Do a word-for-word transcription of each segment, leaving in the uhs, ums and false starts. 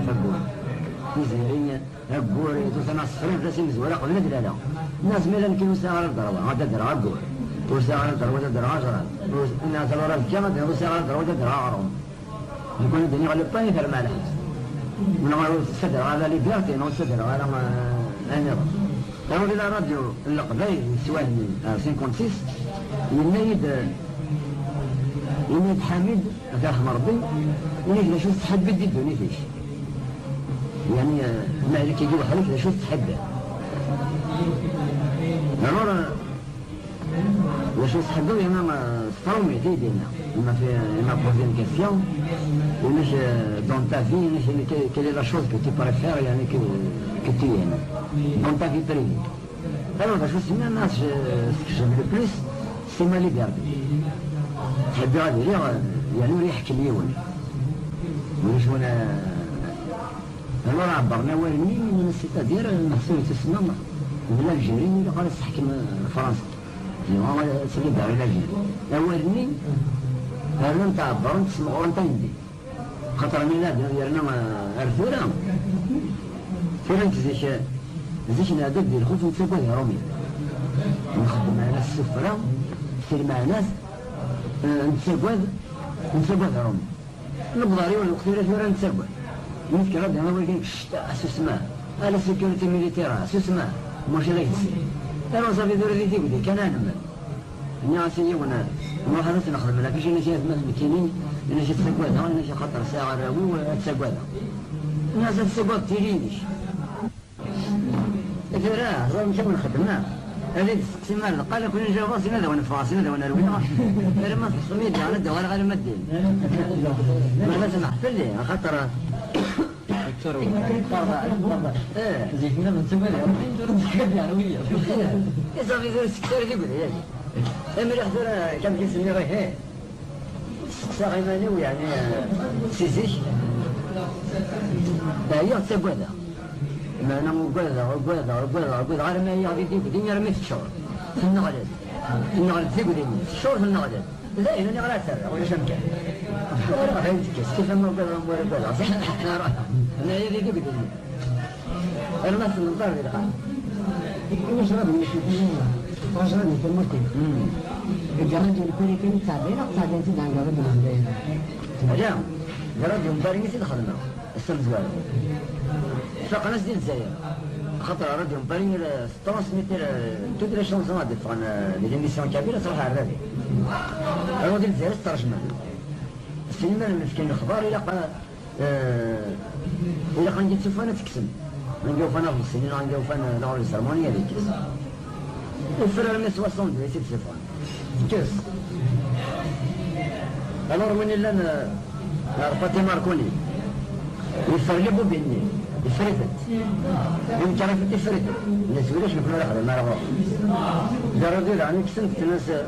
Aggur. Tiziri, aggur, tusa-n asefran d asimezwar aqbel ad lala. Nnas mi ara nekkin ur sɛiɣ ara ddrewa, ad d-ddreɣ aggur. Ur sɛiɣ ara ddrewa, ad d-ddreɣ ajrad. Ur-, nnas alors azekka ad d-ur sɛiɣ ara ddrewa, ad d-ddreɣ aɣrum. Nekkni ad d-iniɣ le pain terma lḥebs. Neɣ ur ssadreɣ ara la liberté, neɣ ur ssadreɣ ara, eh, ayen nniḍen. Awi la radio n Leqbayel n sswan-nni, eh, cinquante-six, yenna-yi-d, yenna-yi-d Ḥamid, ad t-yerḥem Rebbi, ini-k d acu tettḥibbiḍ di ddunit-ik. Yeɛni, eh, ma ɛlik-agi weḥd-k d acu tettḥibbiḍ. Alors, eh, d acu tettḥibbiḍ, yenna, eh, s tṛumit i d-yenna. Il m'a fait, il m'a posé une question. Yenna-k, eh, dans ta vie, yenna-k, quelle, quelle est la chose que tu préfères, yeɛni, que, que tu aimes dans ta vie privée. Alors, d acu s-nnan, as-, ce que j'aime le plus, c'est ma liberté. Ḥebbiɣ ad iliɣ, eh, yeɛni ur yi-ḥekkem yiwen. Ulac wala, alors ɛebbren awal-nni, c'est-à-dire, eh, meḥsub yettusemma d l'Algérie, ilaq ara tesseḥkem, eh, Fransa. Yebɣa ad s-libérer l'Algérie. Awal-nni, rnan-t ɛebbren-t, smeɣren-t ayendin. Xaṭer mi nɛedda yerna, eh, ar tura, tura nekk zik, zik nɛedda-d di lxuf nettagad Iṛumyen. Nxeddem ɛla ssufra, s lmeɛna-s, eh, nettagad, nettagad Iṛumyen. Newweḍ ɣer yiwen lweqt tura, tura nettagad. Mi tekker ad d-iɣer wagi, cct, susma. Ala sécurité militaire, susma. Mačči d agensir. Aru safi tura di tigdi kan ad nemmet. Nniɣ-as i yiwen, nruḥ ad as-nexdem la fiche, ini-as i atma d nekkini, ini-as ad ttagadeɣ, ini-as axaṭer sɛiɣ arraw-iw, ad ttagadeɣ. Nniɣ-as ad tessagadeḍ tili-inek. Tura, ẓer amek ara nxeddem, ad yi-d-testeqsim ar deqqal, ad ken-njawabeɣ, sin ad awen-ffɣeɣ, sin ad awen-rwiɣ, alamma teṭṭfem-iyi-d daɣen ad d-uɣaleɣ alamma d din. Ma d asemmaḥ fell-i, axaṭer Zik-nni nettagad Iṛumyen, tura nettagad Iṛumyen. Iẓabi tura sektar di gudayagi. Amliḥ tura, kan kis-nni, ihi. Seqsaɣ iman-iw, yeɛni, eh, si zik. Ɛyiɣ, ttagadeɣ. Meɛna ugadeɣ, ugadeɣ, ugadeɣ, ugadeɣ, armi ɛyiɣ di tigdi, armi teččur. Tenneɣled. Tenneɣled tigdi-nni. Teččur, tenneɣled. Dayen, aniɣer ara terreɣ, ulac amkan. Ruḥ, ayen tekkes, kif ama ugadeɣ, am wara ugadeɣ. Ruḥ, nɛya di tigdi-nni. Arma tnenṭer di lqaɛa. Ulac ɣer mmi-s, ulac ɣer mmi-s. Deg ṛṛadyu lkuri kan i ttɛeddayeɣ, ttɛeddayen-tt-id ɛend ṛṛadyu n Lezzayer. Ala, di ṛṛadyu n Paris i t-id-xedmeɣ, ass amezwaru. Ttfaqen-as di Lezzayer. Axaṭer ṛṛadyu n Paris, eh, transmettre, eh, toutes les chansons ad d-ffɣen, eh, di l'émission kabyle, ad truḥ ar ṛṛadyu. Aru di Lezzayer ad tt-ttṛejmen. Sin iman-nsen fkan lexbar, ilaq, eh, ilaq anga tt-ufan ad tt-kksen. Anga ufan aḍebsi-nni, neɣ anga ufan, eh, l'enregistrement-nni ad yekkes. Yeffer armi soixante-deux i tt-id-ssufɣen. Tekkes. Alors win illan, eh, ar Fatima Marconi, yeffer les bobines-nni, yeffer-itent. Win kra yeffer-itent. Nna-s ulac, nekkni ur nexdim ara ɣur-s. Di ṛṛadyu daɣen i kksen-t, nna-s, eh,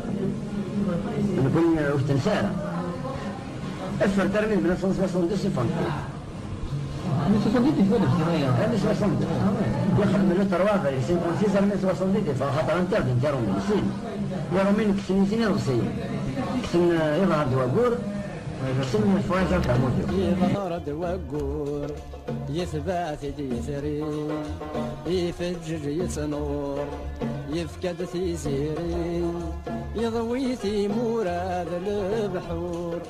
nekkni, eh, ur t-tensa ara. Ffert armi d mille neuf cent soixante-deux, c'est fantastique. Armi soixante-deux, c'est vrai. Armi soixante-deux. Ah ouais. Yexdem le trois avril cinquante-six, armi soixante-deux, axaṭer interdit n Iṛumyen, sin. Iṛumyen kksen i sin iḍebsiyen. Kksen, eh, iḍher d waggur, kksen fwaza d tamudyo. Iḍher d waggur, yetbeɛ-t-id yitri, ifeǧǧeǧ yettnur, yefka-d tiziri, yeḍwi timura d lebḥur.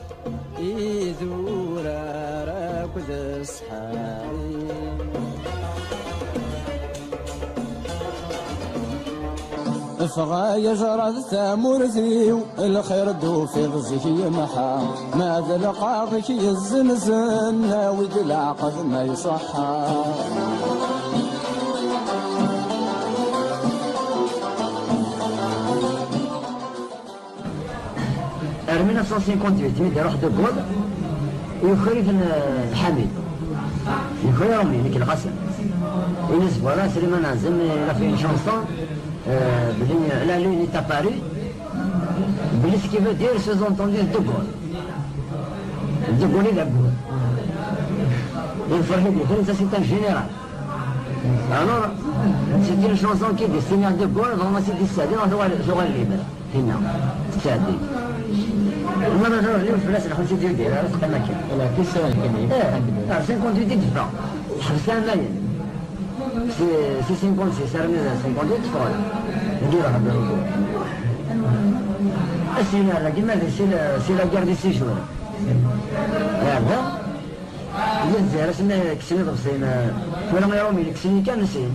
Idurar akked ssḥari. Ffeɣ ay ajrad tamurt-iw, lxir d-tufiḍ zik yemḥa, ma d lqaḍ-ik yezzenzen, awi-d leɛqed ma iṣeḥḥa. Ar mille neuf cent cinquante-huit, mi d-iruḥ De Gaulle, yuker-iten, eh, Ḥamid. Yuker Iṛumyen, nekk Lqasem. Ini-as, voilà, Slimane Azem, il a fait une chanson, euh, belli, euh, la lune est apparue. Belli ce qui veut dire, sous-entendu, De Gaulle. De Gaulle i d aggur. Yefreḥ-id, ça c'est un général. Alors, c'est une chanson qui est destinée à De Gaulle, vraiment, c'est destinée à De Gaulle. Tinna, tettɛeddi. Ma d acu, yiwet fell-as lḥut i d-yudir, ara teqqim akka. Voilà, question kan. Eh, ar cinquante-huit i d-teffeɣ. Teḥbes ɛamayen. Si, si cinquante-six armi d cinquante-huit teffeɣ. Deg iḍ ḥedd. Ass-ina, la guerre, c'est la, c'est la guerre des six jours. Iɛedda. Di Lezzayer, asmi kksen iḍebsiyen, eh, tura Iṛumyen kksen-iyi kan sin.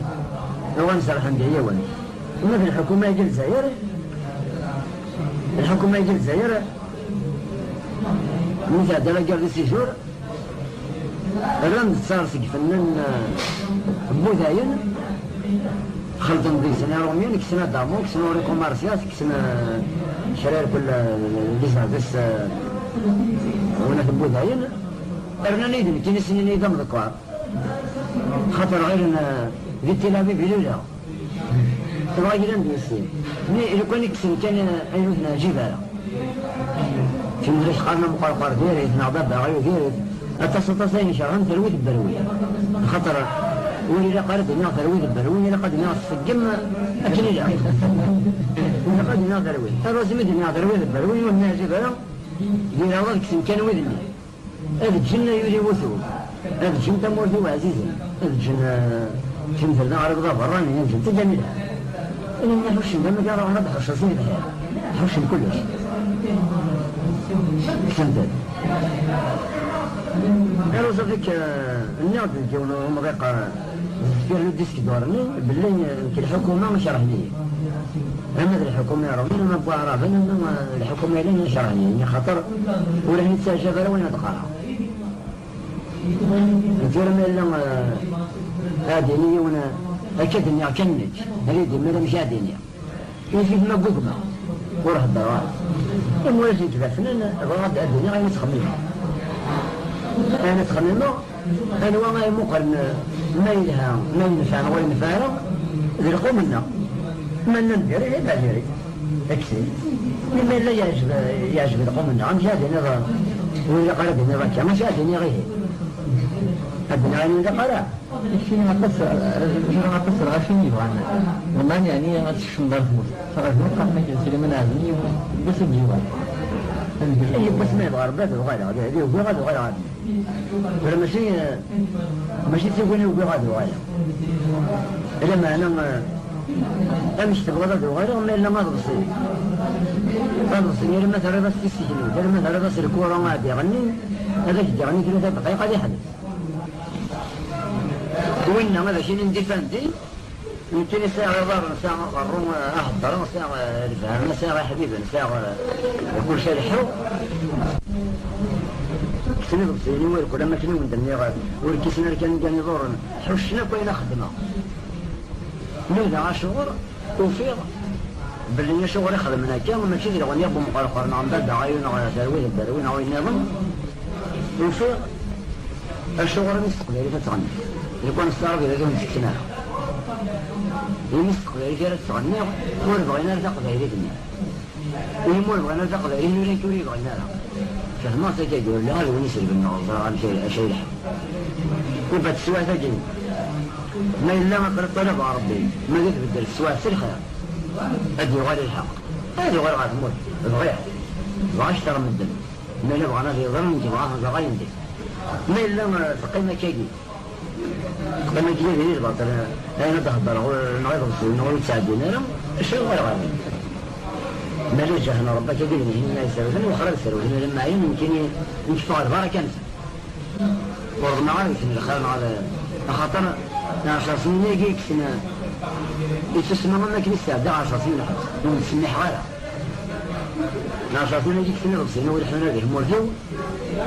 Uɣalen serḥen-d yiwen. Ma d lḥukuma-agi n Lezzayer, lḥukuma-agi n Lezzayer, mi tɛedda la guerre de six jours, rran-d ttar seg fennan, eh, n wudayen, xelḍen deg-sen Iṛumyen, kksen Adamo, kksen Enrico Macias, kksen, eh, kra irkul, eh, les artistes, eh, winat n wudayen. Rnan-iyi-d nekkini, snin-iyi d amḍekkar. Xaṭer ɣilen, eh, di Tel Aviv i luleɣ. Tebɣa yellan d yessin. Mi lukan i kksen kan, eh, ayen ur ten-ɛǧib ara. Timedra qqaren amqerqer diri-t, neɣ baba ɣyu diri-t. Aṭas, aṭas ayen kerhen terwi tebberwi. Xaṭer ur ilaq ara d-iniɣ terwi tebberwi, ilaq ad d-iniɣ tṣeggem akken ilaq. Ilaq ad d-iniɣ terwi. Ar wasmi d-iniɣ terwi tebberwi, ur ten-ɛǧib ara. Diraɣ ad kksen kan wid-nni. Ad ǧǧen ay ul iwutu, ad ǧǧen tamurt-iw ɛzizen, ad ǧǧen, eh, timterda ɣer iɣed aberrani, ad ǧǧen tagamila. Ini-nni ḥuccen d amek ara ruḥen ad ḥuccen si lḥir, ḥuccen kullec. Kksen-t-id. Ɣer uẓafik, eh, nniɣ-d deg yiwen umḍiq, eh, deffir le disque d'or-nni, belli, eh, nekk lḥukuma kerhen-iyi. Ama d lḥukuma iṛumyen, ama n waɛraben, ama, eh, lḥukuma yellan, kerhen-iyi, xaṭer ur ten-ittaɛjab ara wayen ad qqareɣ. Tura ma yella, eh, ad d-yini yiwen, eh, akka d-nniɣ kan nekk, ad yi-d-imir amek ad d-iniɣ. Yif-it ma ggugmeɣ, ur heddreɣ ara. Imwac nekk d afnan, bɣiɣ ad d-iniɣ ayen ttxemmimeɣ. Ayen ttxemmimeɣ, anwa ay muqlen ma yelha, ma yenfeɛ neɣ ur yenfeɛ ara, d lqum-nneɣ. Ma nnan diri, eh, bah diri. Akti. Ma yella yeɛjeb, yeɛjeb lqum-nneɣ, amek ad d-iniḍ, ur ilaq ara ad d-iniḍ akka, amek ad d-iniɣ ihi? Ad d-iniɣ ayen ur ilaq ara? Keččini aṭas, ẓriɣ aṭas n lɣaci i yebɣan. Ḍman yeɛni ad tekcmeḍ ar tmurt. Ɣer tmurt qqaren-ak Sliman Ɛazem yiwwas ad d-yuɣal. Yiwwas ma yebɣa Rebbi ad uɣaleɣ, d, d ugiɣ ad uɣaleɣ ɣer tmurt. Tura mačči, mačči d tuguni ugiɣ ad uɣaleɣ. Lameɛna, eh, amek tebɣiḍ ad uɣaleɣ ma yella aḍebsi? Aḍebsi, alamma terriḍ-as tiseknut, alamma terriḍ-as lkura ad iɣenni, ad ak-d-iɣenni tlata dqayeq ad iḥbes. Winna ad ak-inin difandi, nekkini sɛiɣ iḍarren, sɛiɣ aqerru, aheddreɣ, sɛiɣ, eh, lefhama, sɛiɣ iḥbiben, sɛiɣ, eh, kullec ad ḥḥuɣ. Kksen iḍebsiyen-iw irkul am akken i wen-d-nniɣ, ur kkisen ara kan igan iḍurren, ḥuccen akk ayen a xeddmeɣ. Nudaɣ acuɣer, ufiɣ belli acuɣer i xedmen akka, mačči d leɣni n umqerqer neɣ n baba ɣayu neɣ terwi d berwi neɣ wayen nniḍen. Ufiɣ acuɣer imi s teqbaylit ad tɣenni. Lukan s taɛrabt ad wen-tt-kksen ara. Imi s teqbaylit ara tt-ɣenniɣ, ur bɣin ara taqbaylit-nni. Imi ur bɣin ara taqbaylit, ula nekk ur iyi-bɣin ara. Fehmeɣ-tt akka, ur lliɣ ad win iselben neɣ ẓriɣ amek ay, acu ay lḥeqq. Iba teswiɛt-agi, ma yella aql-i ṭṭalabeɣ Rebbi, ma ad tbeddel teswiɛt s lxir, ad d-yuɣal lḥeqq, ad yuɣal ɣer tmurt. Bɣiɣ, bɣiɣ akter n medden. Ma yella bɣan ad yeḍru, nekk bɣiɣ ad ẓreɣ ayen din. Ma yella, eh, teqqim akkagi, teqqim akkagi d lbaṭel, eh, ayen ad d-heddreɣ, eh, neɣ iḍebsiyen, neɣ ur yettɛeddin ara, acu yuɣal ɣer din? Ma yella ǧahen Rebbi akkagi d nehni ma yesrewten, wexxer ad srewten, alamma ɛyan, nekkini, nekk ffeɣ lbaraka-nsen. Ur ḍemɛeɣ ara deg-sen lxir neɣ ad, axaṭer ɛecṛ snin-agi kksen, ittusemma am akken i sɛeddaɣ ɛecṛ snin lḥebs, ur ttsemmiḥeɣ ara. Ɛecṛ snin-agi kksen iḍebsiyen ur iḥun ara di tmurt-iw,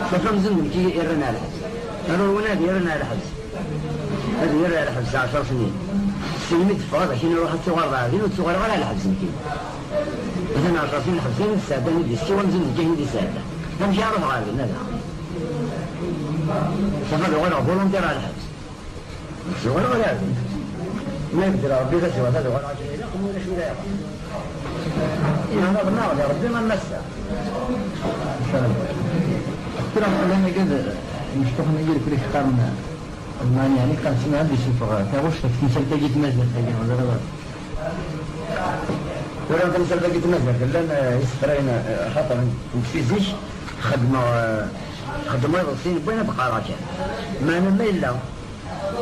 ṣṣafi amzun d nekk i irran ar lḥebs. Ar ur win ad irran ar lḥebs, ad yerr ar lḥebs ɛecṛ snin. Segmi d-teffɣeḍ akin ruḥ ad tuɣaleḍ ar din, ur ttuɣaleɣ ara ar lḥebs nekkini. Atan ɛecṛ snin lḥebs, ayen i d-sɛeddan i d-yessiw amzun d nekk ayen i d-yesɛeddan. Amek ara ruḥeɣ ar din, ad Safad uɣaleɣ volontaire ar lḥebs. Uɣaleɣ ɣer din. Ma ibeddel Rebbi taswiɛt ad uɣaleɣ akken ilaq, ma ulac ula iɣer. Ihi, neḍmeɛ di Rebbi am ass-a. Tura, llan agad, imecṭuḥen-agi, lekri qqaren, llan, yeɛni, qqaren, sima ad d-isuffeɣ taɣect ɣef temsalt-agi n tmaziɣt-agi, neɣ ẓriɣ. Tura tamsalt-agi n tmaziɣt llan, eh, isefrayen, eh, xaṭer nekk si zik xeddmeɣ, eh, xeddmeɣ iḍebsiyen n wayen ad qqareɣ kan. Meɛna ma yella,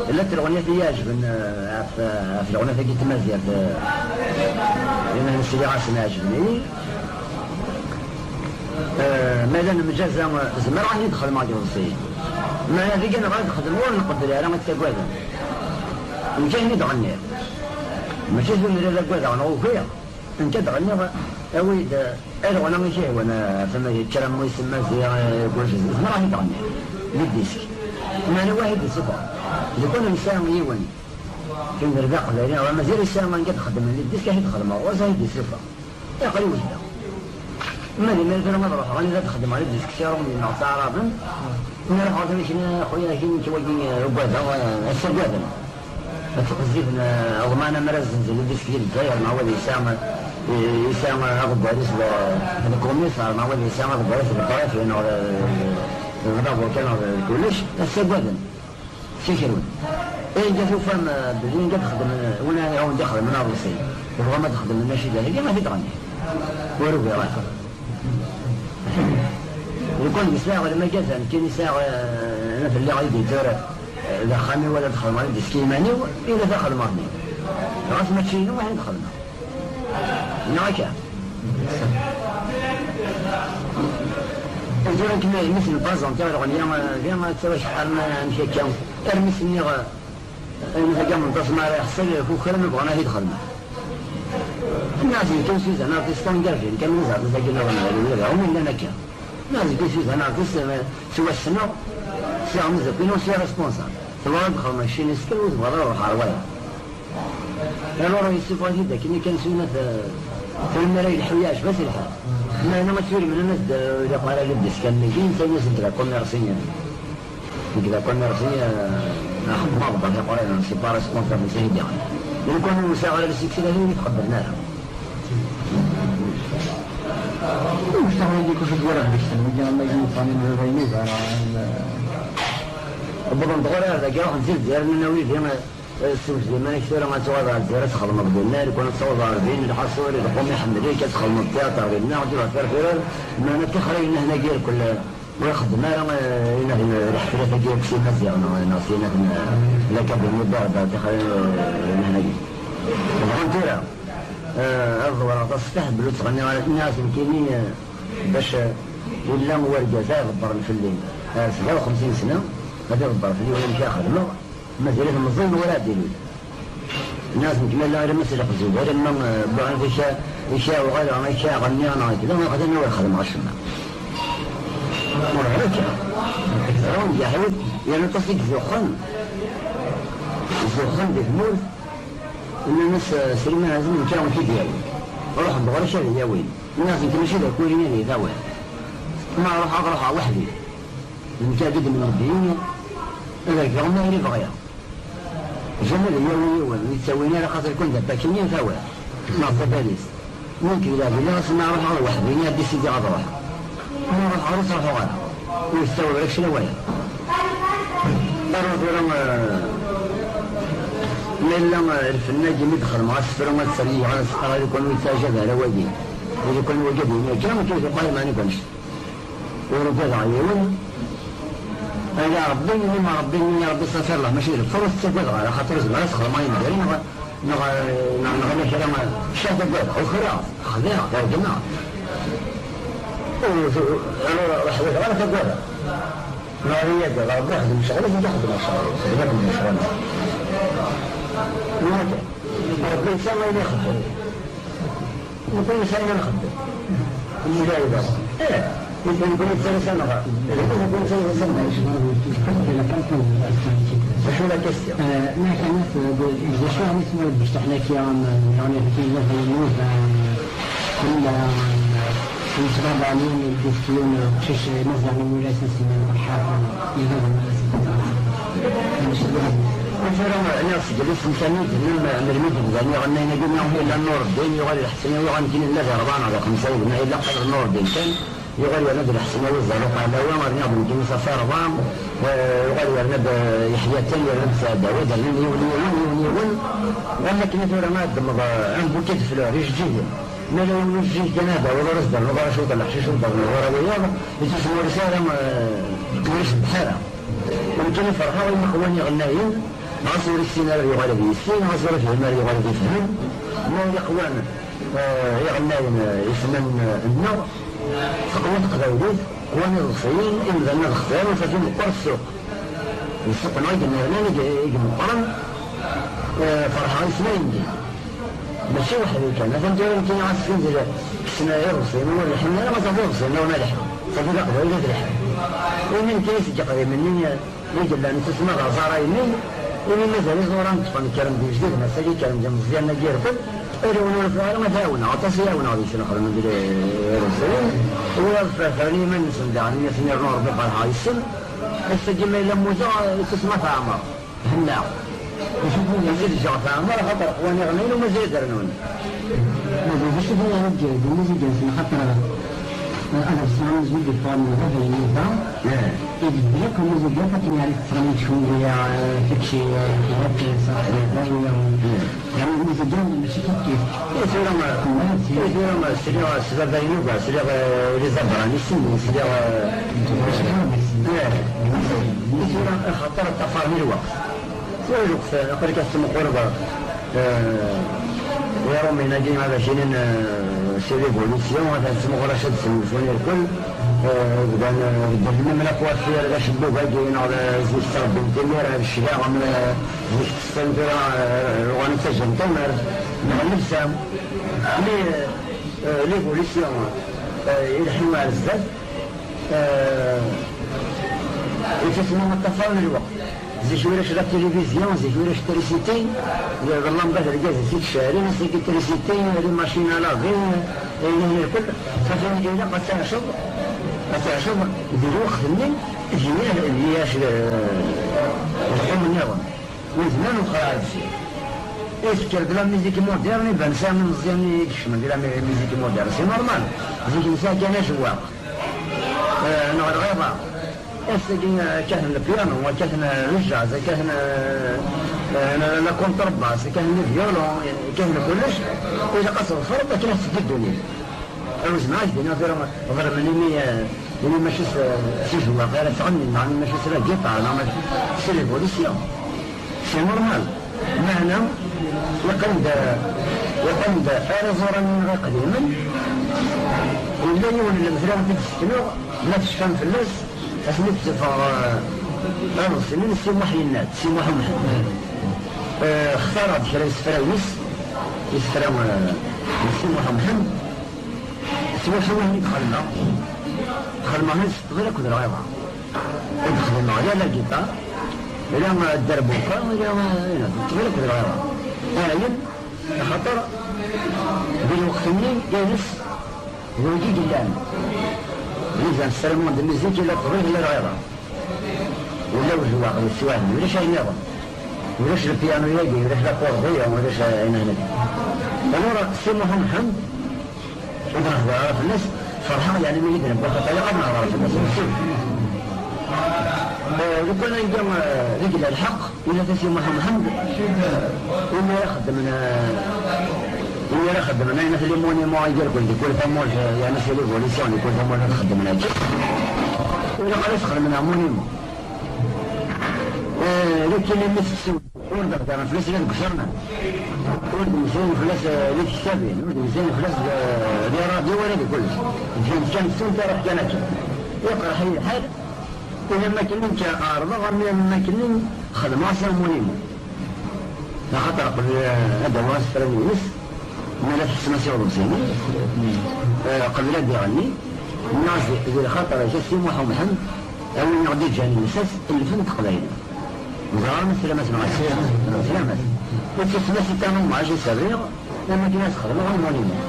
llant lɣeniyat i yi-ɛeǧben, eh, ɣef, eh, ɣef lɣeniyat-agi n tmaziɣt, eh, iman sliɣ-asen ɛeǧben-iyi. Eh, ma llan mjaza, eh, zemreɣ ad ten-id-xedmeɣ deg iḍebsiyen. Meɛna deg-a neɣ ad xedmeɣ ur nqebbel ara ad ttagaden. Nekk ayen i d-ɣenniɣ. Mačči d umrar ad agadeɣ neɣ ukiɣ. Nekk ad d-ɣenniɣ, awi-d, eh, alɣen i k-yehwan, eh, tama yekker am wis Maziɣ, eh, kullec, zemreɣ ad t-id-ɣenniɣ, di disk. Meɛna waḥid yessufeɣ. Lukan nesɛa yiwen, kan d aqbayli neɣ amaziɣ yesɛa anga ad xedmen di disk, ad t-id-xedmeɣ, ɣur-s ad t-id-yessufeɣ. Aql-i wejdeɣ. Ma d imir tura ad ruḥeɣ anida ad xedmeɣ di disk s iṛumyen neɣ s aɛraben, mi ruḥeɣ tura kra, xuya, kra nekk wagi, eh, ugadeɣ, eh, ad ssagaden. Ad ttqezziben, eh, ḍman ammer ad zzenzen idisk di Lezzayer, neɣ wad yesɛa, eh, yesɛa aḍeggar-is d, d kumisar, neɣ wad yesɛa aḍeggar-is d ṭṭrif, neɣ d, d, d avoka, neɣ d kullec, ad ssagaden. Sikrun. Ayen kan tufam, eh, belli kan txedmem, eh, win ara awen-d-ixedmen aḍebsi, tebɣam ad txedmem anacida-agi, ad t-id-ɣenni. Ur ugiɣ ara. Lukan di sɛiɣ lmagazan, kan i sɛiɣ, eh, ana telliɣ éditeur, eh, d axxam-iw, ad xedmeɣ idiski iman-iw, ila ad xedmeɣ-ten. Ɣas mačči inu, ayen xedmeɣ. Neɣ akka? Tura nekk mi, mi ten-prezentiɣ lɣenya, eh, di, eh, ttawak ḥarma, eh, amek akka? Armi s-nniɣ, eh, ayen tagi menṭas mi ara iḥṣel, kukra mi bɣan ad t-id-xedmen. Nniɣ-asen kan suis un artiste engagé, nekk am les artistes-agi nniḍen, ɣer wid umi llan akka. Nniɣ-asen kan suis un artiste, eh, ttwassneɣ, sɛiɣ ameddakel-inu, sɛiɣ responsable. Tebɣiḍ ad xedmeɣ cci-nni s kan, ur tebɣiḍ ara ruḥ ɣer wayeḍ. Alors yessufeɣ-it-id akken kan s winat, eh, tura mi ara yelḥu yeɛjeb-as lḥal. Meɛna ad tt-yurmen, ad as-d-, eh, ilaq ara ad d-iskan-agi, netta-nni d la commerce. Nekk d akamursi, eh, xeddmeɣ deg tiqrayin, c'est pas responsable, c'est bien. Lukan ur sɛiɣ ara les succès, ad iyi-tqebblen ara. Ur sɛiɣ ara deg wacu twalaḍ deg-sen, wigi am ayen yeṭṭanen baba-inu, bara, eh, wwḍen-d ɣur-i ar dagi, ruḥen si Lezzayer, nnan-awen-d, eh, ssewjed iman-ik tura ad tuɣaleḍ ɣer Lezzayer, ad txedmeḍ dinna, lukan ad taweḍ ɣer din, lḥaṣul, lqum iḥemmel-ik, ad txedmeḍ tyaṭer dinna, ad d-iruḥ terfirar, meɛna ttixer-ayen-nni-agi irkel, ur ixeddem ara, eh, inna d lḥeflat-agi akk s imaziɣen, neɣ, neɣ s inna d l'Académie d'Art, d axir, eh, inna-agi. Bɣan tura, eh, ad ḍewreɣ tasfiḥt belli ur ttɣenniɣ ara, nniɣ-as nekkini, eh, bac, eh, yella urgaz ara iḍebbren fell-i, eh, sebɛa u xemsin sna, ad iḍebber fell-i, ulamek ara xedmeɣ. Mazal-it meẓẓi, ur ɛad ilul. Nniɣ-as nekk ma yella alamma s leqzub, alamma, eh, wwiɣ-ak ika, ika uɣaleɣ, ika ɣenniɣ neɣ kda, aql-i ur xedmeɣ acemma. Ur akka. Ẓriɣ mgaḥ-it, yerna aṭas i izuxxen. Zuxxen di tmurt, nnan-as, eh, Sliman Ɛazem, nekk ad k-id-yawi. Ruḥen-d ɣur-k ad iyi-awin. Nniɣ-as nekk mačči d akuli ad iyi-tawiḍ. Ma ruḥeɣ, ad ruḥeɣ weḥd-i. D nekk ara d-iddmen lebni, ad rekbeɣ ma yella bɣiɣ. Jamais ad yawi yiwen, ur yettawin ara, xaṭer kun d apakini ad tawiḍ. Neɣ d tabalizt. Nekk d lɛebd-nni, ɣas ma ruḥeɣ weḥd-i, ad décidiɣ ad ruḥeɣ. Ma ruḥeɣ ur ttruḥuɣ ara. Ur yettawi ara kra waya. Ara tura, eh, ma yella, eh, lfenn-agi mi d-xedmeɣ asefru, ad t-seryigeɣ, ad s-qqareɣ, lukan ur yettaɛjab ara wagi. Lukan wagi ad yini akka, akken i t-iqqar, meɛna ulac. Ur ugadeɣ yiwen. Ala Ṛebbi, ini ma Ṛebbi, ini Ṛebbi ṣafi Allah, mačči d lfeṛ, ur tettagadeɣ ara, xaṭer ur zmireɣ ad sxedmeɣ ayen diri, neɣ, neɣ, neɣ, neɣ ala kra, ccah tagadeɣ, ukreɣ, xdiɣ, regmeɣ. Ur, ur, ur ḥwaǧeɣ ara tagadeɣ. Neɣ ad iyi-yagad Ṛebbi, xdem ccɣel-ik, nekk ad xedmeɣ ccɣel-iw, xdem akken d ccɣel-ik. Neɣ akka. Ṛebbi yesɛa ayen ixeddem. Nekkni nesɛa ayen nxeddem. Ih, nekkni nettales aneɣ. Nekkni nettales aneɣ. D acu la question? Eh, ma كانت, eh, d acu ara yeswa deg usteḥlaki, am, eh, يعني, في النظر الموضع, eh, كل, eh, كل شباب عليهم يديسكيون, eh, شش, eh, مزع من ولاية السنة والحافظ, يغضب الناس. Tura, neɣ seg Lus Msami, d-nnem, melmi d-bdan iɣennayen-agi, neɣ yella Nureddin, yuɣal Ḥsen, yuɣal nekkini nella di rebɛa neɣ di xemsa, yebna yella qal Nureddin kan, yuɣal yerna d Lḥsen Awezzaru Pahlawi, rniɣ-d nekkini Safi Rebɛa, eh, yuɣal yerna-d, eh, Yeḥya Tel, yerna-d Saɛid Dawed, rnan yiwen, yiwen, yiwen, yiwen, ɣer akken tura ad ddmeḍ, eh, un bouquet de fleurs, ijeǧǧigen. Ma la yiwen ur zik kan ad d-tawiḍ ur as-d-ternuḍ ara cwiṭ n leḥcic, ur d-ternuḍ ara wiyaḍ, yettusem ur yesɛi ara, eh, ur icebbeḥ ara. Nekkini ferḥeɣ imi qwan iɣennayen, ɣas ur issin ara ad yuɣal ad yissin, ɣas ur ifhim ara ad yuɣal ad ifhem. Ma yella qwan, eh, iɣennayen, eh, isemmanen, eh, nneɣ, teqwa teqbaylit, qwan iḍebsiyen, imdanen ad xtiren, ur tafin meqqer ssuq. D ssuq-nneɣ i yennernan, i i imeqqren, eh, ferḥeɣ yes-s ayendin. Mačči weḥd-i kan, atan tura nekkini ɣas kksen-d, kksen iḍebsiyen ur lḥin ara, ma tafeḍ iḍebsiyen ur lḥin. Tafeḍ aqbayli ad lḥin. Imi nekkini seg iqdimen-nni i yellan tusma d aẓar-nni, imi mazal iẓuran ṭṭfen kkren-d ijdiden, ass-agi kkren-d imeẓyanen-agi irkel, ala win ur nfiɣ ara ad t-ɛawneɣ, aṭas i ɛawneɣ deg-sen xedmen-d iḍebsiyen, wiyaḍ ffren iman-nsen daɣen mi asen-irnu Rebbi ferḥeɣ yes-sen, ass-agi ma yella mmuteɣ, tusma teɛmer. Hennaɣ. Mazal ǧǧeɣ teɛmer, axaṭer qwan iɣennayen u mazal ad rnun. Mazal d acu ara d-yerr d umazig-nsen, axaṭer, eh, ad ɣ-sɛun azul di ṭṭuɛa n baba yemmut-a. Eh. I d-yekk umazig akk akken yeɛni tettɣenni cwiya, eh, tikci, eh, eh, eh. Yeɛni umazig-a mačči kif kif. Eh, tura, eh, tura, eh, sliɣ s baba-inu, bah, sliɣ, eh, les abranis, sliɣ, eh, eh, tura, axaṭer ṭṭafaren-iyi lweqt. Tura lweqt, aql-ik ad tettmuquleḍ, eh, Iṛumyen-agi, ad ak-inin, eh, c'est l'évolution, ad tettmuquleḍ acu ad d-snulfun irkel, eh, bdan, eh, beddlen même la coiffure, d acebbub-agi, neɣ d zik ttṛebbin timira, d cclaɣem, eh, zik tessen tura, eh, uɣalen ttajjan tamart, neɣ llebsa. Mais, eh, l'évolution, eh, ileḥḥu ar zdat, eh, ifassen-a ṭṭafaren lweqt. Zik ulac la télévision, zik ulac trisiti, d lambat d gaz i tt-id-ceɛlen, ass-agi trisiti, les machines à laver, ayen-nni irkel, xaṭi ilaq ad tɛiceḍ, ad tɛiceḍ di lweqt-nni, d yiwen n lḥum nniḍen. Win zman wexxer ar deffir. I tekker-d la musique moderne, iban sɛan imeẓyanen i ikecmen di la mi-, musique moderne. C'est normal. Zik nesɛa kan ajewwaq. Eh, neɣ lɣiḍa. Ass-agi, eh, kkaten le piano, kkaten le jazz, kkaten, eh, eh, la contrebasse, kkaten le violon, kkaten kullec. Ilaq ad teḍfreḍ akken ad teddu ddunit. Ar wezmeɣ ad k-d-iniɣ tura ḍelmen imi, eh, imi mačči s, s ijewwaq ara ttɣennin, neɣ imi mačči s la guitare, neɣ mačči s l'évolution. C'est normal. Meɛna, yeqqim-d, yeqqim-d ar iẓuran-nneɣ iqdimen, yella yiwen n lemtel ara wen-t-id-sekneɣ, ma tecfam fell-as, asmi d-teffeɣ, eh, aḍebsi-nni n Si Muḥ yenna-d, Si Muḥ Umḥend. Eh, xtareɣ-d kra isefra-ines, isefra, eh, n Si Muḥ Umḥend. S wacu i d-xedmeɣ? Xedmeɣ-t s ṭṭbel akked lɣiḍa. I d-xedmeɣ ya la guitare, ya, eh, dderbuka, ya, eh, ya, ṭṭbel akked lɣiḍa. Ayen, axaṭer di lweqt-nni ines d wigi i yellan. Lezan ssaramen-d musique ila ṭṭbel ila lɣiḍa. Ula ujewwaq d sswaḥel, ulac ayen nniḍen. Ulac le piano-yagi, ulac l'accordéon, ulac ayen ahna. Alors, Si Muḥ Umḥend, ur d-nehder ara fell-as, ferḥeɣ yeɛni mi yi-d-nebba xaṭer ilaq ad nehder fell-as. Eh, lukan anga, eh, deg la lḥeqq, yenna-t-as i Muḥ Umḥend, imi ara xeddmen, eh, imi ara xeddmen ayen at les monuments i irkel di kul tamurt, eh, yeɛni c'est l'évolution di kul tamurt ad xeddmen akka. Ilaq ad as-xedmen un monument. Eh, lakin imi tettsew, ur d-heddren fell-as la deg userman. Ur d-mmeslayen fell-as, eh, di tektabin, ur d-mmeslayen fell-as di, di rradyu wala di kullec. Ǧǧan-t kan ttun taruḥ kan akka. Iqerḥ-iyi lḥal, ula am akken nekk ɛerḍeɣ, am, am akken xedmeɣ-as un monument. Axaṭer qbel, eh, ad d-awiɣ asefran-ines, mi ara tḥessem-as i uḍebsi-nni, eh, qbel ad d-iɣenni, nniɣ-as di, di lxaṭer-ik a Si Muḥ Umḥend, a win i ɣ-d-iǧǧan llsas, llfen n teqbaylit. Ẓer ma teslam-as neɣ ala. Teslam-as. Ur teslam-as i Tano Mɛac i s-rriɣ, am akken ad s-xedmeɣ un monument.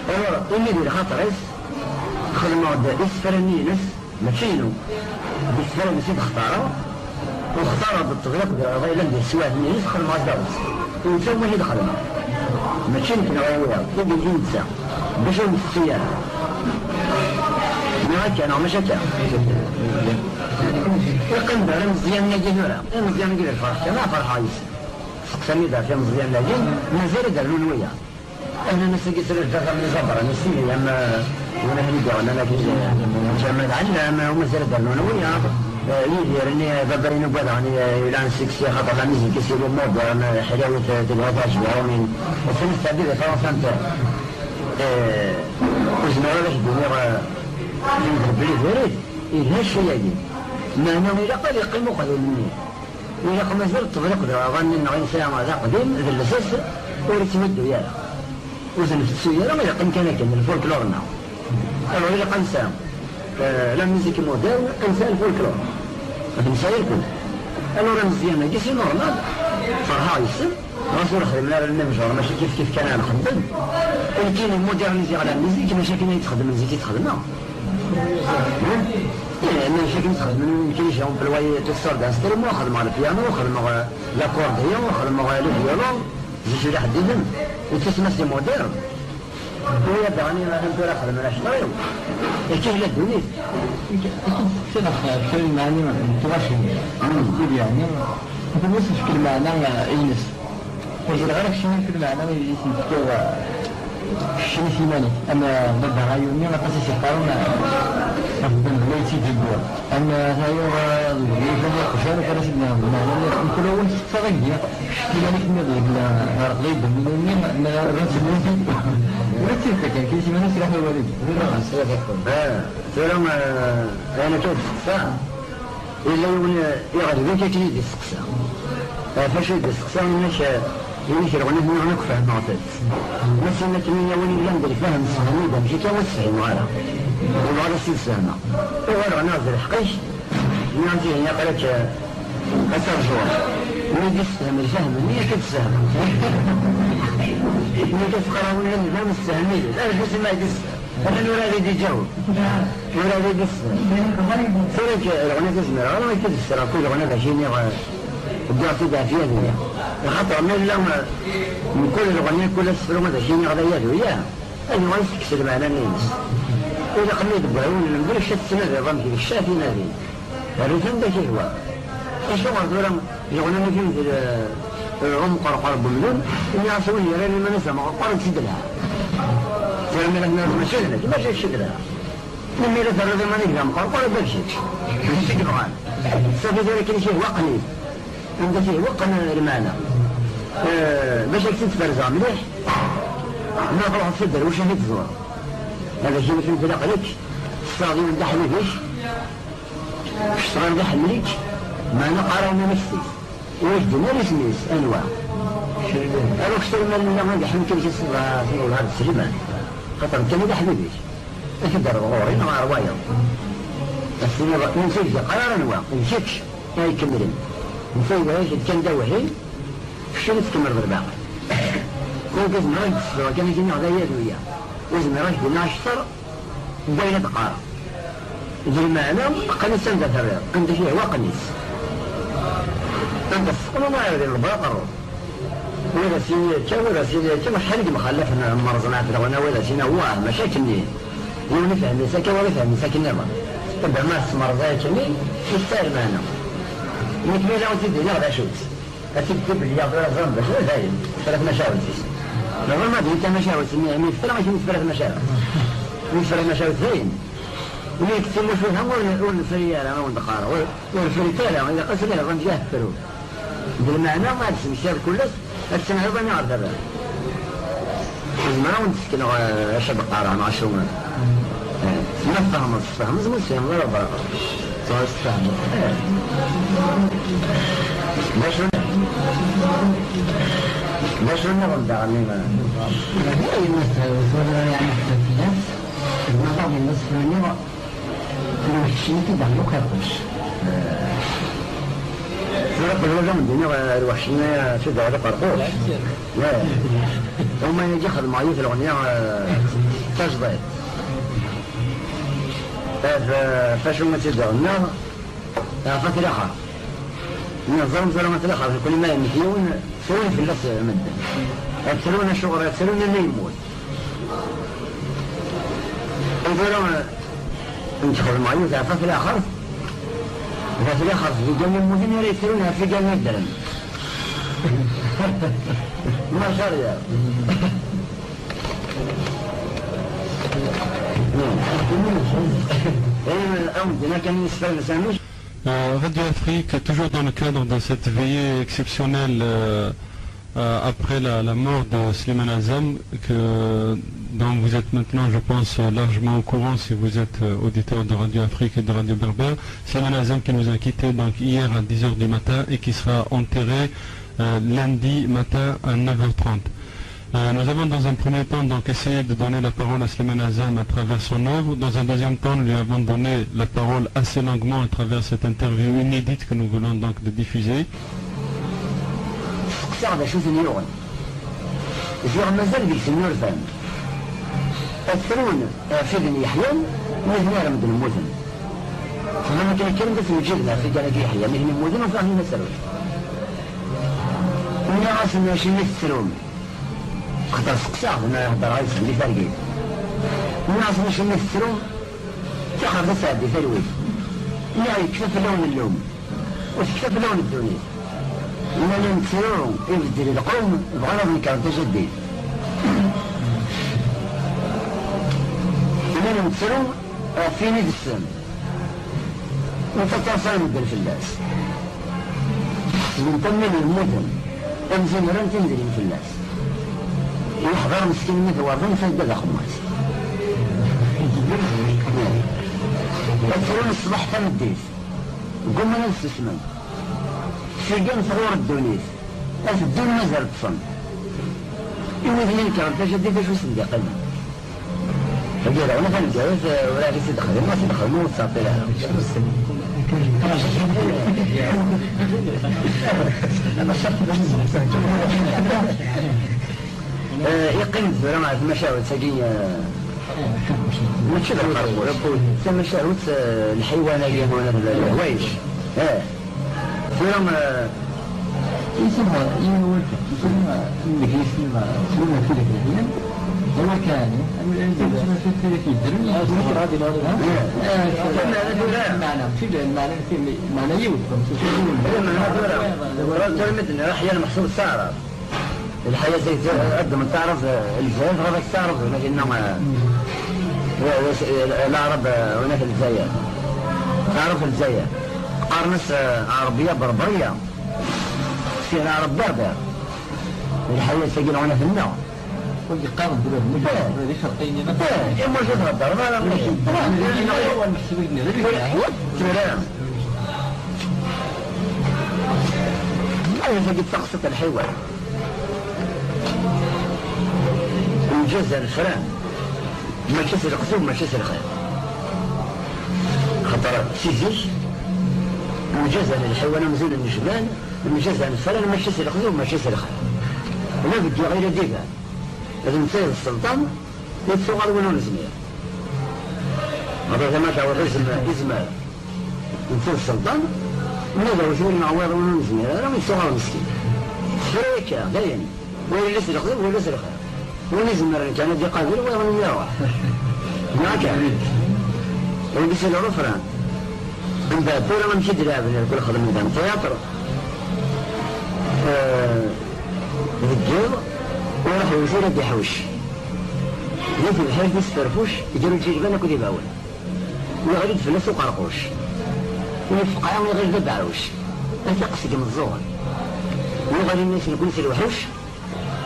Alors, imi di lxaṭer-is, xedmeɣ-d isefra-nni-ines, mačči inu. D isefra-ines i d-xtareɣ, u xtareɣ-d ṭṭbel akked lɣiḍa yellan di teswiɛt-nni-ines, xedmeɣ-as-d aḍebsi. U netta win i d-xedmeɣ. Mačči nekk neɣ i wiyaḍ, i d-, i netta. Bac ur nettettu ara. Neɣ akka, neɣ mačči akka. Iqqim-d ar imeẓyanen-agi tura. Imeẓyanen-agi d lferḥ kan, a ferḥeɣ yes-sen. Seqsan-iyi-d ɣef imeẓyanen-agi, mazal ad d-rnun wiyaḍ. Anan ass-agi srejda tamni zabran isili am win akken i d-yeɣnan akken Ǧamal Ɛellam, u mazal ad d-rnun wiyaḍ, eh, Yidir-nni, baba-inu n wadaɣ-nni, eh, yellan siksi, xaṭer la musique isili moderne, eh, ḥlawit, eh, telha teɛjeb-iɣ. Ass-a nesteɛdi di Fransa netta, eh, ur zmireɣ ad ak-d-iniɣ, eh, yedreb belli barid, yelha ccay-agi. Meɛna ilaq ad yeqqim uqdim-nni. Ilaq mazal ṭṭebriq d uɣanni-nneɣ i nesɛa d aqdim, d lsas, ur itthuddu ara. Ur t-nfettu ara, ilaq amkan akken, lfolklor-nneɣ. Alors, ilaq ad nesɛu, euh, la musique moderne, ad nesɛu lfolklor. Ad nesɛu irkul. Alors, ameẓyan-agi, c'est normal. Ferḥeɣ yes-sen. Ɣas ur xdimen ara le même genre, mačči kif kif kan ara nxeddem. Nekkini moderniziɣ la musique, mačči akken ay tt-xeddmen zik i tt-xedmeɣ. Eh, mačči akken i tt-xedmen, nekkini j'ai employé toutes sortes d'instruments, xedmeɣ le piano, xedmeɣ, euh, l'accordéon, xedmeɣ, euh, le violon, zik ulaḥ ddiden, yettusemma c'est moderne. Tura daɣen, akken tura xedmen acṭar-iw. Akka tella ddunit. Akken testeqsiḍ ɣef kra n lmeɛni n tɣacin, wid yeɛni, anta n wass tefk lmeɛna, eh, ines? Ur ẓriɣ ara keččini amek lmeɛna i s-nefkiḍ, eh, keččini s iman-ik. Am, eh, baba Ayumi, aṭas i s-yeqqaren, eh, ɣef Ben Bella yettideggu. Am, eh, tayeḍ, eh, d win yufan iqjan, aṭas i d-nehḍen. Meɛna, mkul awal testeqsaḍ agdi, kečč s iman-ik tenniḍ deg la-, ɣer qḍi Ben Bella-nni, ma rran-tt-id. Ula d tidet kan, kečč s iman-ik sliɣ i wawal-agi. Ah, tura, eh, ayen akka i d-testeqsa. Yella yiwen, eh, iɣelben akken i d-isteqsa. Ɣef acu i d-isteqsa, inek, eh, inek lɣenat-nniḍen akk fehmeɣ-tent. Masin akken i yawin yellan d lfahem, sefhem-iyi-d amek akka ur tt-fhimeɣ ara. Ur bɣiɣ ad s-id-sfehmeɣ. Uɣaleɣ nniɣ d lḥeqq-ik, nniɣ-as ihi aql-ak, eh, ad terjuḍ. Mi d-issefhem lfahem-nni, ad k-id-sfehmeɣ. Mi d-as-qqareɣ win llan lfahem, ssefhem-iyi-d. Arju s ma d-issefhem. Atan ur ad yi-d-iǧaweb. Ur ad yi-d-issefhem. Tura k-, lɣenat ur zmireɣ ara ad k-id-ssreɣ kul lɣenat d acu i niɣ, eh, wwiɣ-tt-id ɣef yadu-ya. Axaṭer ma yella, eh, mkul lɣenna, kul asefru d acu i niɣ d ayadu-ya, ad yuɣal tekkes lmeɛna-nni-ines. Ilaq mi d-wwiɣ yiwen lemdel, kečč ad tettnadiḍ amek d kečč ad t-inadi. Rret anda k-ihwa. Acuɣer tura yeɣnan akin d, eh, umqerqur n wemdun, nniɣ-as win yerran iman-is d amqerqur ad k-id-lha. Tura mi ara tenniḍ mačči d nekk, mačči d kečč i d-lha. Melmi ara terreḍ iman-ik d amqerqur, ad d kečč. D kečč i yebɣan. Safi tura akken k-ihwa qqen-it. Anda k-ihwa qqen lmeɛna. Eh, bac ad k-tt-id-ferzeɣ mliḥ, ma truḥeḍ s aderwic ad t-id-tẓur. Ad ak-yini fhmem aql-ak, tessaraḍ yiwen d aḥbib-ik, kečč tɣileḍ iḥemmel-ik, meɛna qqar-awen anect-is. Ur ak-d-yenni ara isem-is, anwa? Ara kečč tura ma nella ad iḥemmel-ik, ad tewwḍeḍ ɣer Sliman. Xaṭer nekk d aḥbib-ik. Ad t-id-terreḍ ɣur-i neɣ ɣer wayeḍ. Ad s-tiniḍ, netta ur k-d-yeqqar ara anwa, d kečč ara ikemmlen. Netta yewwi-ak-d kan d awehhi, kečč ad tkemmleḍ lbaqi. Ur zmireɣ ad k-d-sefruɣ kan ad k-iniɣ d ayadu-ya. Ur zmireɣ ad k-d-iniɣ akter n wayen ad qqareɣ. D lmeɛna, qqen-itt anda terriḍ, anda k-ihwa qqen-itt. Anda tesseqneḍ ara din lbaqer. Wa d as-yini akka, wa d as-yini akka, acḥal i yemxallafen merẓen ɣef lɣenna, wa d as-yini wah, mačči akkenni. Yiwen ifhem-itt akka, wa ifhem-itt akken nniḍen. Tabama tesmerẓ akkenni, yesɛa lmeɛna. Nekk mi la tt-id-iniɣ d acu-tt. Ad tt-id-tibelli yaɣ tura ẓran d acu, dayen, tefra tmacahut-is. Neɣ ma d-yekka tamacahut-nni, mi tefra, akken tefra tmacahut. Mi tefra tmacahut, dayen. Mi yekk timucuha ur, ur nefri ara, ur d-qqareɣ, ur, ur nefrit ara, ilaq ad s-nehḍ amek ad tefru. D lmeɛna ad d-tesmektiḍ kullec, ad tenhiḍ ani ɣer taba. Zemreɣ ad wen-d-sekneɣ, eh, acu ad qqareɣ neɣ acu, eh, ma tfehmeḍ tfehmeḍ, ma tfehmeḍ ara berra. Tura tfehmeḍ. Eh. D acu, d acu nniḍen daɣen, eh? Yeɛni, tura, yeɛni, fell-as, d ma baɣ yella sefru-nni, lweḥc-nni i d-iɛelleq iqerquc. Tura qbel ad awen-d-iniɣ, eh, lweḥc-nni, eh, s-, i d-iɛelleq iqerquc. Eh. Uma-agi xedmeɣ yiwet lɣenna, eh, tajdiṭ. Eh, f-, f-, acu ma tt-id-ɣennaɣ, eh, ɣef At Laxert. Neẓram tura At Laxert, kul ma yemmet yiwen, ttawin fell-as medden. Ad ttrun acuɣer ad ttrun, ama yemmut. Tura, eh, nekk xedmeɣ yiwet ɣef At Laxert. Ɣef At Laxert, d igan yemmuten ara yettrun ɣef igan yeddren. Maca ya. Euh, Radio Afrique, toujours dans le cadre de cette veillée exceptionnelle, euh, euh, après la, la mort de Slimane Azem, que, dont vous êtes maintenant, je pense, largement au courant si vous êtes, euh, auditeur de Radio Afrique et de Radio Berbère. Slimane Azem qui nous a quittés donc hier à dix heures du matin et qui sera enterré, euh, lundi matin à neuf heures trente. Euh, nous avons dans un premier temps donc essayé de donner la parole à Slimane Azem à travers son œuvre. Dans un deuxième temps, nous lui avons donné la parole assez longuement à travers cette interview inédite que nous venons donc de diffuser. Steqsaɣ d acu ten-yuɣen. Ziɣ mazal deg-sen yurfan. Ad frun ɣef widen yeḥyan, nitni ara medden mmuten. Xedmen akken kan d at lǧid ɣef widen-agi yeḥyan, nitni mmuten, ufiɣ-ten ad frun. Nniɣ-asen: "Acimi tettrum?" Xaṭer seqsaɣ-ten, heddreɣ yid-sen di targit. Nniɣ-asen: "Acimi tettrum? Ṭixer ad tɛeddi talwit." Nniɣ: "Yekfa fell-awen llum, ur tekfa fell-awen ddunit." Nnan: "Nettru, ibeddel lqum, bɣan ad nekren tajaddit." Nnan: "Nettru ɣef win i d ssem." Netta ttaḍsan medden fell-as. Ḥesben-t am win yemmuten, amzun rran timedlin fell-as. Yeḥḍer meskin mi tewweḍ-n taydda d axemmas. Ad frun ṣṣbeḥ tameddit, ggumman ad ssusmen. Tfeggan tɣur ddunit, ad teddun mazal ṭṭsen. I wid yenekren tajaddit, acu sen-d-iqqimen? Agi daɣen atan Bgayet, eh, ur ɛad i t-id-xdem, ma t-id-xdem ur ttɛeṭṭil ara. Eh, iqqim-d tura ɣer tmacahut-agi, eh, mačči d lqerbuc, tamacahut, eh, lḥiwan-agi, lehwayec. Eh. Tura, eh, Isem, yiwen wakka. Isem, eh, deg yisem, eh, tlum ɣef tidak lehyan. Wakka, eh, am, am, am, am, tidak yeddren. Ah, tura, tura. Meɛna, meɛna, meɛna yiwet, meɛna tura. Tura, tura, mi d-nniɣ aḥyan meḥsub s taɛrabt. Lḥaya-agi ad d-tettaɛraḍ, eh, Lezzayer, tebɣiḍ ad k-tettaɛraḍ, wagi-nneɣ, eh, eh, eh, Leɛrab, eh, wagi-nneɣ Lezzayer. Taɛrabt n Lezzayer. Qqaren-as, eh, Ɛerbiya Berberya. Si Leɛrab Berber. Lḥaya-agi wagi-nneɣ. Wagi qqaren-d ula d nekk, eh, ula d iferqiyen-nni. Eh, imuj ur theddreḍ ara. Tura. Ayt-agi d taqsiṭ n lḥiwan. Mǧazan fran, mačči s leqsum, mačči s lxir. Xaṭer si zik, mǧazan lḥiwan amzun n jmal, mǧazan fran, mačči s leqsum, mačči s lxir. Ma deg yiɣil ad d-iban, d netta i d sselṭan, i tuɣal win ur nezmir. Xaṭer tama taɛwiḍ izem-, izmer. Netta d sselṭan, ma d awtul neɣ wayeḍ win ur nezmir ara, yettuɣal meskin. Tefra akka, dayen. Wala s lexdib, wala s lxir. Win izemren kan ad iqabel, wayeḍ-nni iruḥ. Neɣ akka? Win s lɣefran. Mbeɛd tura amek i d-leɛben, irkul xedmen dan tyaṭr. Eh, deg yiḍ, iruḥ wtul ad iḥuc. Di tebḥirt-is ferfuc, gar uǧilban akked ibawen. Yeɣli-d fell-as uqerquc. Yefqeɛ iɣil d abeɛɛuc. Ad t-iqqes deg imeẓẓuɣen. Yeɣli-as nekkni s lewḥuc.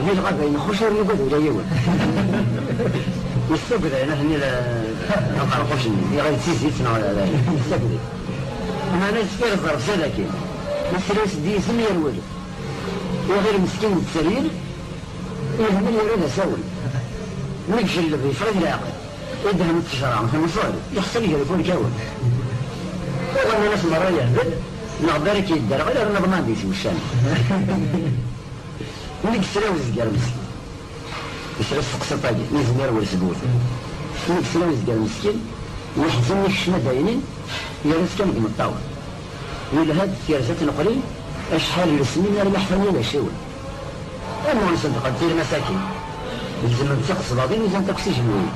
Di lɣaba inxuc ur nugad ula yiwen. Yessaged ayen akken aqerquc-nni. Yeɣli d tizit neɣ d ayen. Yessaged. Meɛna yessefk ad ẓer s dakin. Yesla-as-d yizem yerwel. Yeɣli meskin d tteryel. Yehmel yerra d asawen. Mi ijelleb yeffeɣ-it leɛqel. Idhem ttejra, temẓel, yeḥṣel gar ifurkawen. Uɣalen-as merra yehbel, neɣ barak yedderɣel, rnu ḍman di tweccan. Mi yesra uzger meskin. Yesra tseqsiṭ-agi, yezmer wer sbut. Mi yesra uzger meskin, yeḥzen ikcem adaynin, yerra-tt kan deg imeṭṭawen. Yelha-d tirza tneqlin, acḥal n lesnin armi ḥfan yal aciwen. Am ur sendqent tirmas-agi, gezment tiqesbaḍin, uzant akk s ijenwiyen.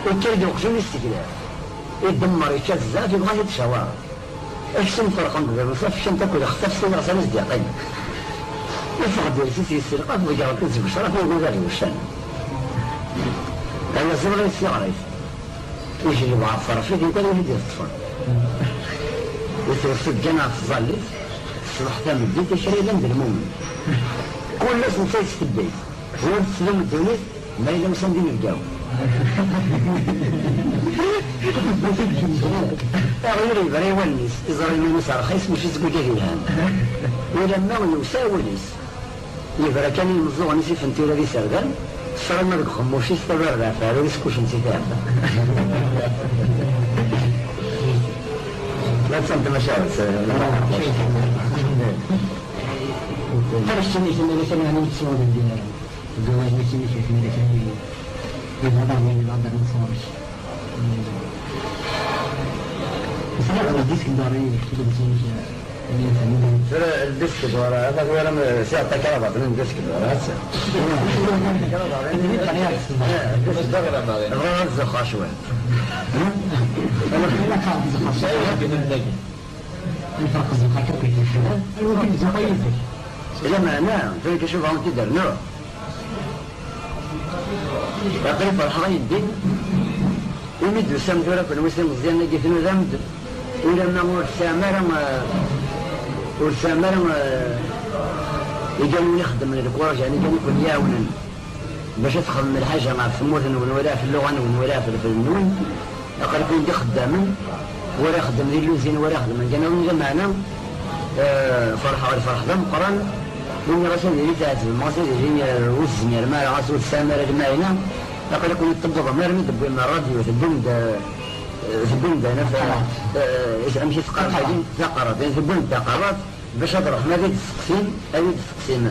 Ikker-d uqjun isteglaf, idemmer, yečča-t zzɛaf, yebɣa ad t-id-cawaṛ. Aksum ferqen-d d lmesaf, ččan-t akk lexsaf s iɣsan i s-d-yeqqim. Iffeɣ-d iles-is yesselqaf, ḍeggren-t-id seg ucraf, yugad ar d wuccan. Ayaziḍ ɣer tiɣrit, ijelleb ɣef ṭṭerf-it, yukan wid i d-iṭṭfen. Itewwet-d kan ɣef tẓallit, ṣṣbeḥ tameddit, kra yellan d lmumen. Kul ass netta yettbeddil. Ur tettdum ddunit, ma yella usan d inebgawen. Aɣyul yebra i wallen-is, iẓra iman-is rxis, mačči seg wigad yelhan. Ulamma yewsa wul-is. Yebra kan i yimeẓẓuɣen-is ifen tira d iserdan, ssrama deg uxemmuc-is tabarda ɣef aɛrur-is kucen si tɛebba. La ttamt tamacahut. Taɣect-nni tella kan ɛni yettṣur deg deg wajna-nni kan tella kan yebɣa daɣen yebɣa daɣen sɣur-k. Sɛiɣ ldisk n Dora i yekteb-d zik, eh, Tura ldisk d Dora, ata tura m-, sɛiɣ takrabaḍt n ldisk d Dora, ass-a. Ldisk d Dora, bɣiɣ ad zuxxeɣ cwiṭ. Lferq zzux akka. Lameɛna, tura acu bɣan ad t-id-rnuɣ? Aql-i ferḥeɣ a yeddi, imi d-tusam tura kenwi s imeẓyanen-agi tnudam-d, ulamma ur tesɛam ara, eh, ur tesɛam ara, eh, iganun ixeddmen lkuraj, yeɛni iganun i ken-iɛawnen bac ad txedmem lḥaǧa ɣef tmurt-nwen, wala ɣef lluɣa-nwen, wala ɣef lfel-nwen. Aql-iken d ixeddamen, wala ixeddem di lluzin, wala ixeddem deg anaḍ, lameɛna, eh, ferḥeɣ lferḥ d ameqqran, imi ɣas ad yili tɛettbem, ɣas ad yili, eh, ur tezmirem ara, ɣas ur tesɛam ara lmeɛna, aql-iken tewwḍem armi d-tewwim rradyu, tewwim-d, eh, tewwim-d, eh, eh, amek i teqqar tagi, taqerraḍt, tewwim-d taqerraḍt, bac ad truḥem ad d-testeqsim, ad d-testeqsim,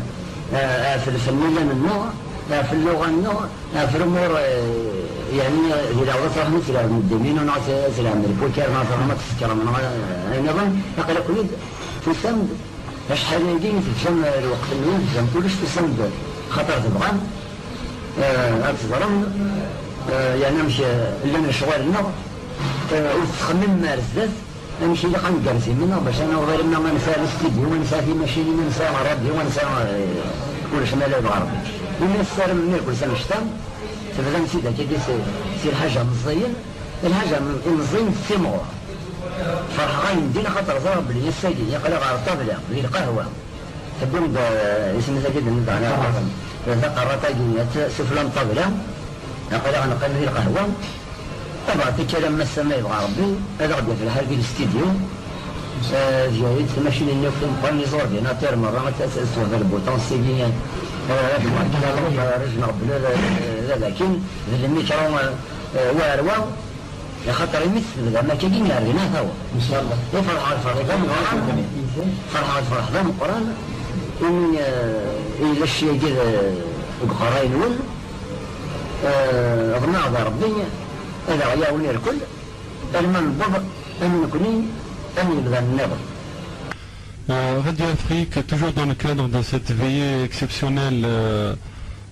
eh, ɣef lfenniyen-nneɣ, ɣef lluɣa-nneɣ, ɣef lumuṛ, eh, yeɛni, di leɛwed ad truḥem ad tleɛbem ddiminu, neɣ ad tleɛbem lpukar, neɣ ad truḥem ad tsekṛem, neɣ, eh, ayen nniḍen, aql-aken-id tusam-d acḥal-agi i teǧǧam, eh, lweqt-nwen, teǧǧam kullec, tusam-d xaṭer tebɣam, eh, ad teẓrem, eh, yeɛni amek, eh, llan lecɣal-nneɣ, eh, ur tettxemmimem ar zdat. Amek ilaq ad ngerrez iman-nneɣ bac ad naweḍ alamma ad nesɛu listidyu, ad nesɛu timacinin, ad nesɛu rradyu, ad nesɛu, eh, kullec ma la yebɣa Rebbi. Imi tessarem mmirkul s annect-a, tebdam-tt-id akka si, si lḥaǧa meẓẓiyen, lḥaǧa m-, imeẓẓiyen tettimɣur. Ferḥeɣ ayen din, axaṭer ẓriɣ belli ass-agi aql-aɣ ɣer ṭṭabla, di lqahwa. Tewwim-d, eh, isem-is-agi d-nniḍen, taqerraṭ-agi, sufella n ṭṭabla, aql-aɣ neqqim di lqahwa. Tabɣa tikkal am ass-a ma yebɣa Rebbi, ad aɣ-d-yaf lḥal di lstidyu. Eh, d yari-d tmacinin-nni akk timeqqranin, les ordinateurs merra, ad, ad, ad twehha lbuṭan sigi, eh, ad markilaḍ, eh, rejneɣ bla d, d, d, d akin, d lmikru, eh, eh, war wa. Axaṭer imi tebdam akkagi, ar din ad taweḍ. Inchallah. I ferḥeɣ lferḥ d ameqqran, ferḥeɣ lferḥ d ameqqran, imi, eh, yella cci-agi d, deg uqerray-nwen, eh, ḍemɛeɣ di Rebbi ad aɣ-yawen irkel, alma newweḍ am nekni, am yemdanen nniḍen. Euh, Radio Afrique, toujours dans le cadre de cette veillée exceptionnelle, euh,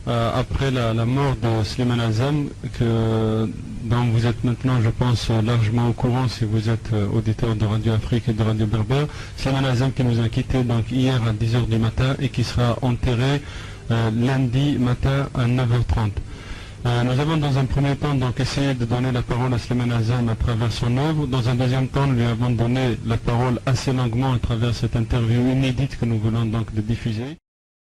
euh, après la, la mort de Slimane Azem, que, dont vous êtes maintenant, je pense, largement au courant si vous êtes, euh, auditeur de Radio Afrique et de Radio Berbère. Slimane Azem qui nous a quittés donc hier à dix heures du matin et qui sera enterré, euh, lundi matin à neuf heures trente. Euh, nous avons dans un premier temps donc essayé de donner la parole à Slimane Azem à travers son œuvre. Dans un deuxième temps, nous lui avons donné la parole assez longuement à travers cette interview inédite que nous venons donc de diffuser.